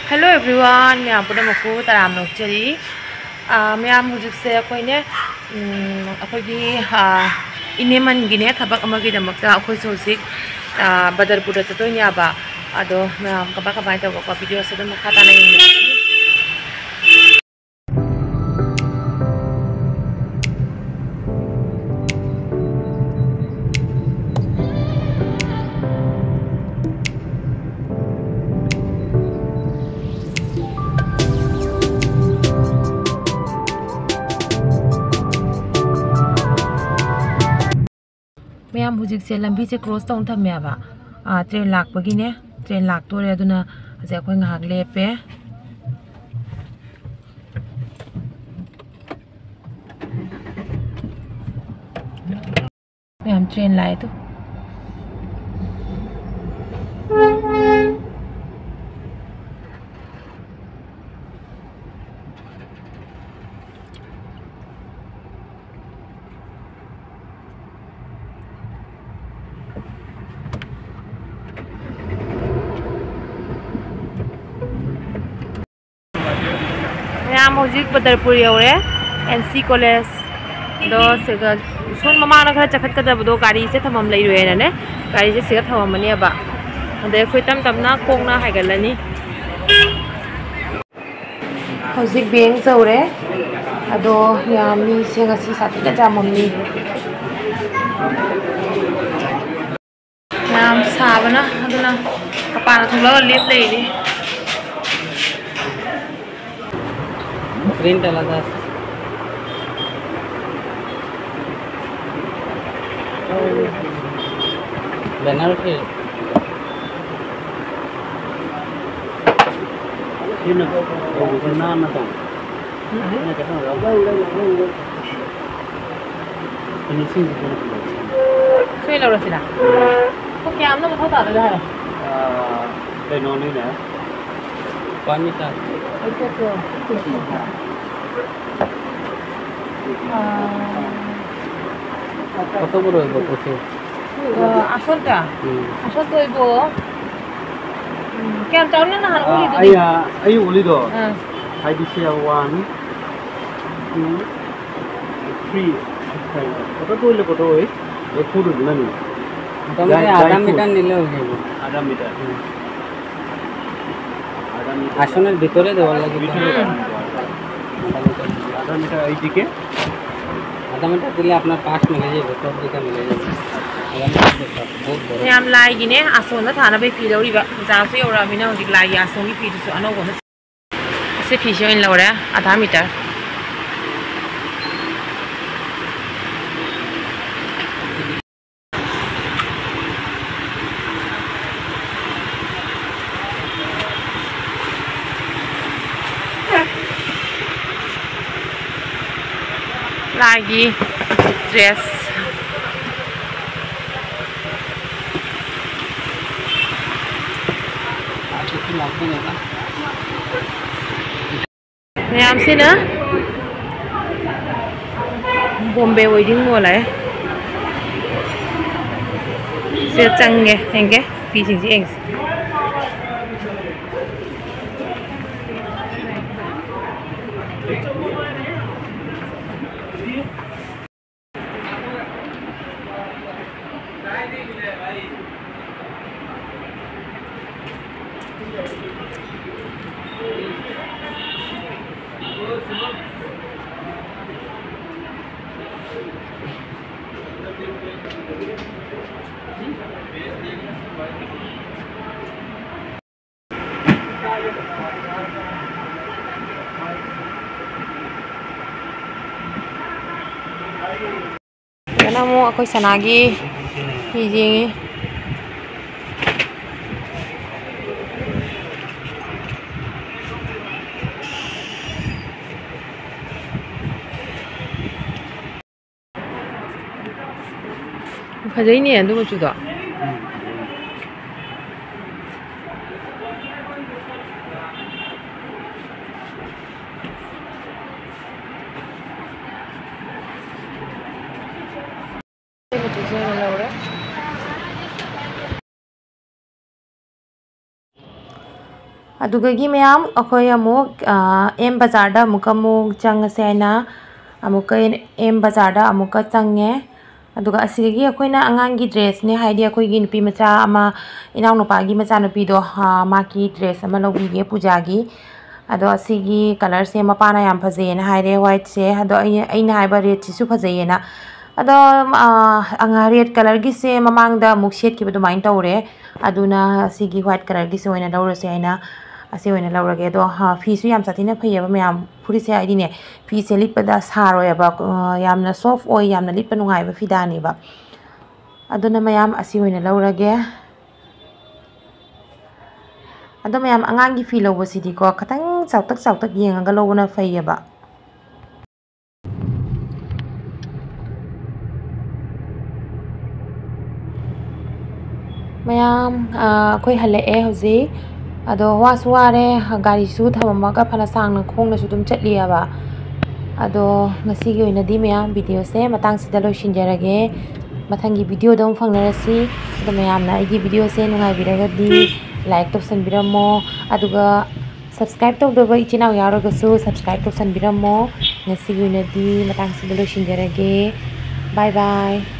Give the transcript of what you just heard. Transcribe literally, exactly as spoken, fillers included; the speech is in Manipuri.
Hello everyone, ꯃꯌꯥꯝ ꯄꯨꯝꯅꯃꯛꯄꯨ ꯇꯔꯥꯝꯅ ꯑꯣꯛꯆꯔꯤ꯫ ꯑꯥ, ꯃꯌꯥꯝ ꯍꯧꯖꯤꯛꯁꯦ ꯑꯩꯈꯣꯏꯅꯦ, ꯎꯝ, ꯑꯩꯈꯣꯏꯒꯤ, ꯑꯥ, ꯏꯅꯦꯃꯟꯒꯤꯅꯦ ꯊꯕꯛ ꯑꯃꯒꯤꯗꯃꯛꯇ ꯑꯩꯈꯣꯏꯁꯨ ꯍꯧꯖꯤꯛ, ꯑꯥ, ꯕꯗꯔꯄꯨꯔꯗ ꯆꯠꯇꯣꯏꯅꯦꯕ꯫ ꯑꯗꯣ ꯃꯌꯥꯝ ꯀꯃꯥꯏ ꯀꯃꯥꯏꯅ ꯇꯧꯕꯀꯣ, ꯚꯤꯗꯤꯑꯣꯁꯦ ꯑꯗꯨꯝ ꯃꯈꯥ ꯇꯥꯅ ꯌꯦꯡꯃꯤꯟꯅꯁꯤ꯫ ꯃꯌꯥꯝ ꯍꯧꯖꯤꯛꯁꯦ ꯂꯝꯕꯤꯁꯦ ꯀ꯭ꯔꯣꯁ ꯇꯧꯅ ꯊꯝꯃꯦꯕ꯫ ꯑꯥ, ꯇ꯭ꯔꯦꯟ ꯂꯥꯛꯄꯒꯤꯅꯦ꯫ ꯇ꯭ꯔꯦꯟ ꯂꯥꯛꯇꯣꯔꯦ, ꯑꯗꯨꯅ ꯍꯧꯖꯤꯛ ꯑꯩꯈꯣꯏ ꯉꯥꯏꯍꯥꯛ ꯂꯦꯞꯄꯦ꯫ ꯃꯌꯥꯝ ꯇ꯭ꯔꯦꯟ ꯂꯥꯛꯑꯦ ꯇꯨ꯫ ꯃꯌꯥꯝ ꯍꯧꯖꯤꯛ ꯕꯗꯔꯄꯨꯔ ꯌꯧꯔꯦ, ꯑꯦꯟ ꯁꯤ ꯀꯣꯂꯦꯖ꯫ ꯑꯗꯣ ꯁꯤꯗ ꯁꯣꯝ ꯃꯃꯥꯡꯗ ꯈꯔ ꯆꯈꯠꯀꯗꯕꯗꯣ ꯒꯥꯔꯤꯁꯦ ꯊꯝꯐꯝ ꯂꯩꯔꯣꯏꯅꯅꯦ, ꯒꯥꯔꯤꯁꯦ ꯁꯤꯗ ꯊꯝꯃꯝꯃꯅꯦꯕ꯫ ꯑꯗꯩ ꯑꯩꯈꯣꯏ ꯇꯞ ꯇꯞꯅ ꯈꯣꯡꯅ ꯍꯥꯏꯒꯠꯂꯅꯤ꯫ ꯍꯧꯖꯤꯛ ꯕꯦꯡ ꯌꯧꯔꯦ꯫ ꯑꯗꯣ ꯌꯥꯝ ꯃꯤꯁꯦ ꯉꯁꯤ ꯁꯥꯊꯤꯅ ꯌꯥꯝꯃꯝꯃꯤ꯫ ꯌꯥꯝ ꯁꯥꯕꯅ ꯑꯗꯨꯅ ꯃꯄꯥꯟꯗ ꯊꯣꯛꯂꯛꯑꯒ ꯂꯦꯞ ꯂꯩꯔꯤ꯫ Print আলাদা আছে। বেনারসি। ꯁꯤꯅ ꯇꯧꯕꯁꯦ ꯅꯥꯟꯅ ꯇꯧꯕ꯫ ꯁꯤꯅ ꯀꯩꯅꯣ ꯇꯧꯔꯒ ꯁꯤ ꯂꯧꯔꯁꯤꯔꯥ? ꯄꯨꯡ ꯀꯌꯥꯝꯅ ꯃꯊꯧ ꯇꯥꯗꯣꯏꯅꯣ ꯍꯥꯏꯔꯣ? ꯑꯥ, ꯀꯩꯅꯣꯅꯤꯅꯦ꯫ ꯄꯥꯅꯤ ꯇꯥ꯫ ꯑꯥ꯫ ꯑꯇꯣꯞꯄ ꯂꯣꯏꯕ ꯄꯣꯠꯁꯦ꯫ ꯑꯥ, ꯑꯁꯣꯟꯇ? ꯎꯝ꯫ ꯑꯁꯣꯟꯇ ꯑꯣꯏꯕꯣ? ꯎꯝ꯫ ꯀꯌꯥꯝ ꯆꯥꯎꯅ ꯅꯍꯥꯟ ꯑꯥ, ꯑꯣꯜꯂꯤꯗꯨꯗꯤ? ꯑꯩ, ꯑꯥ, ꯑꯩ ꯑꯣꯜꯂꯤꯗꯣ ꯑꯥ꯫ ꯍꯥꯏꯗꯤ ꯁꯤ ꯋꯥꯟ, ꯇꯨ, ꯊ꯭ꯔꯤ, ꯐꯣꯇꯣ ꯇꯣꯏꯂꯦ ꯐꯣꯇꯣ ꯑꯣꯏ꯫ এ ফুট হইব না নি? মোটামুটি যাই, যাই আধা ফুট। মিটার নিলে হয়ে যাবে। আধা মিটার। হুম। আধা মিটার। আসনের ভিতরে দেওয়া লাগে তো। ভিতরে দেওয়া লাগে। আধা মিটার এইদিকে। আধা মিটার দিলে আপনার পাশ মিলে যাবে, সব দিকে মিলে যাবে। আধা মিটার তো সব, বহুত বড়। ꯌꯥꯝ ꯂꯥꯏꯒꯤꯅꯦ, ꯑꯁꯣꯟꯗ ꯊꯥꯅꯕ ꯐꯤ ꯂꯧꯔꯤꯕ꯫ ꯕꯖꯥꯔꯁꯨ ꯌꯧꯔꯛꯑꯃꯤꯅ ꯍꯧꯖꯤꯛ ꯂꯥꯏꯒꯤ ꯑꯁꯣꯝꯒꯤ ꯐꯤꯗꯨꯁꯨ ꯑꯅꯧꯕ ꯑꯃ꯫ ꯑꯁꯤ ꯐꯤꯁꯦ ꯑꯣꯏꯅ ꯂꯧꯔꯦ, ꯑꯙꯥ ꯃꯤꯇꯔ꯫ ꯂꯥꯏꯒꯤ ꯗ꯭ꯔꯦꯁ꯫ ꯃꯌꯥꯝꯁꯤꯅ ꯕꯣꯝꯕꯦ ꯋꯦꯗꯤꯡ ꯃꯣꯜ ꯍꯥꯏ꯫ ꯁꯤꯗ ꯆꯪꯒꯦ, ꯌꯦꯡꯒꯦ, ꯐꯤꯁꯤꯡꯁꯦ ꯌꯦꯡꯁꯦ꯫ ꯁꯤꯗꯅ ꯑꯃꯨꯛ ꯑꯩꯈꯣꯏ ꯁꯅꯥꯒꯤ ꯐꯤ ꯌꯦꯡꯉꯤ꯫ ꯐꯖꯩꯅꯦ ꯑꯗꯨ ꯃꯆꯨꯗꯣ꯫ ꯁꯤ ꯃꯆꯨꯁꯦ ꯑꯣꯏꯅ ꯂꯧꯔꯦ꯫ ꯑꯗꯨꯗꯒꯤ ꯃꯌꯥꯝ ꯑꯩꯈꯣꯏ ꯑꯃꯨꯛ ꯑꯦꯝ ꯕꯖꯥꯔꯗ ꯑꯃꯨꯛꯀ ꯑꯃꯨꯛ ꯆꯪꯉꯁꯦ ꯍꯥꯏꯅ ꯑꯃꯨꯛꯀ ꯑꯦꯝ ꯕꯖꯥꯔꯗ ꯑꯃꯨꯛꯀ ꯆꯪꯉꯦ꯫ ꯑꯗꯨꯒ ꯑꯁꯤꯗꯒꯤ ꯑꯩꯈꯣꯏꯅ ꯑꯉꯥꯡꯒꯤ ꯗ꯭ꯔꯦꯁꯅꯦ, ꯍꯥꯏꯗꯤ ꯑꯩꯈꯣꯏꯒꯤ ꯅꯨꯄꯤ ꯃꯆꯥ ꯑꯃ, ꯏꯅꯥꯎꯅꯨꯄꯥꯒꯤ ꯃꯆꯥꯅꯨꯄꯤꯗꯣ, ꯃꯥꯒꯤ ꯗ꯭ꯔꯦꯁ ꯑꯃ ꯂꯧꯕꯤꯒꯦ ꯄꯨꯖꯥꯒꯤ꯫ ꯑꯗꯣ ꯑꯁꯤꯒꯤ ꯀꯂꯔꯁꯦ ꯃꯄꯥꯅ ꯌꯥꯝ ꯐꯖꯩꯌꯦꯅ ꯍꯥꯏꯔꯦ, ꯋꯥꯏꯠꯁꯦ꯫ ꯑꯗꯣ ꯑꯩꯅ ꯑꯩꯅ ꯍꯥꯏꯕ ꯔꯦꯗꯁꯤꯁꯨ ꯐꯖꯩꯌꯦꯅ꯫ ꯑꯗꯣ ꯔꯦꯗ ꯀꯂꯔꯒꯤꯁꯦ ꯃꯃꯥꯡꯗ ꯑꯃꯨꯛ ꯁꯦꯠꯈꯤꯕ ꯑꯗꯨꯃꯥꯏꯅ ꯇꯧꯔꯦ꯫ ꯑꯗꯨꯅ ꯁꯤꯒꯤ ꯋꯥꯏꯠ ꯀꯂꯔꯒꯤꯁꯦ ꯑꯣꯏꯅ ꯂꯧꯔꯁꯦ ꯍꯥꯏꯅ, ꯑꯁꯤ ꯑꯣꯏꯅ ꯂꯧꯔꯒꯦ꯫ ꯑꯗꯣ ꯐꯤꯁꯨ ꯌꯥꯝ ꯁꯥꯊꯤꯅ ꯐꯩꯌꯦꯕ ꯃꯌꯥꯝ꯫ ꯐꯨꯔꯤꯠꯁꯦ ꯍꯥꯏꯗꯤꯅꯦ, ꯐꯤꯁꯦ ꯂꯤꯠꯄꯗ ꯁꯥꯔꯣꯏꯕ, ꯌꯥꯝꯅ ꯁꯣꯐ ꯑꯣꯏ, ꯌꯥꯝꯅ ꯂꯤꯠꯄ ꯅꯨꯡꯉꯥꯏꯕ ꯐꯤꯗꯥꯅꯦꯕ꯫ ꯑꯗꯨꯅ ꯃꯌꯥꯝ ꯑꯁꯤ ꯑꯣꯏꯅ ꯂꯧꯔꯒꯦ꯫ ꯑꯗꯣ ꯃꯌꯥꯝ, ꯑꯉꯥꯡꯒꯤ ꯐꯤ ꯂꯧꯕꯁꯤꯗꯤꯀꯣ, ꯈꯤꯇꯪ ꯆꯥꯎꯇꯛ ꯆꯥꯎꯇꯛ ꯌꯦꯡꯉꯒ ꯂꯧꯕꯅ ꯐꯩꯌꯦꯕ꯫ ꯃꯌꯥꯝ, ꯑꯩꯈꯣꯏ ꯍꯜꯂꯛꯑꯦ ꯍꯧꯖꯤꯛ꯫ ꯑꯗꯣ ꯋꯥꯁꯨ ꯋꯥꯔꯦ, ꯒꯥꯔꯤꯁꯨ ꯊꯝꯃꯝꯃꯒ ꯐꯅ ꯁꯥꯡꯅ ꯈꯣꯡꯅꯁꯨ ꯑꯗꯨꯝ ꯆꯠꯂꯤꯑꯕ꯫ ꯑꯗꯣ ꯉꯁꯤꯒꯤ ꯑꯣꯏꯅꯗꯤ ꯃꯌꯥꯝ, ꯚꯤꯗꯤꯑꯣꯁꯦ ꯃꯇꯥꯡꯁꯤꯗ ꯂꯣꯏꯁꯤꯟꯖꯔꯒꯦ꯫ ꯃꯊꯪꯒꯤ ꯚꯤꯗꯤꯑꯣꯗ ꯑꯃꯨꯛ ꯐꯪꯅꯔꯁꯤ꯫ ꯑꯗꯣ ꯃꯌꯥꯝꯅ ꯑꯩꯒꯤ ꯚꯤꯗꯤꯑꯣꯁꯦ ꯅꯨꯡꯉꯥꯏꯕꯤꯔꯒꯗꯤ ꯂꯥꯏꯛ ꯇꯧꯁꯟꯕꯤꯔꯝꯃꯣ, ꯑꯗꯨꯒ ꯁꯕꯁꯀ꯭ꯔꯥꯏꯕ ꯇꯧꯗꯕ ꯏꯆꯤꯟ ꯏꯅꯥꯎ ꯌꯥꯎꯔꯒꯁꯨ ꯁꯕꯁꯀ꯭ꯔꯥꯏꯕ ꯇꯧꯁꯟꯕꯤꯔꯝꯃꯣ꯫ ꯉꯁꯤꯒꯤ ꯑꯣꯏꯅꯗꯤ ꯃꯇꯥꯡꯁꯤꯗ ꯂꯣꯏꯁꯤꯟꯖꯔꯒꯦ꯫ ꯕꯥꯏ ꯕꯥꯏ꯫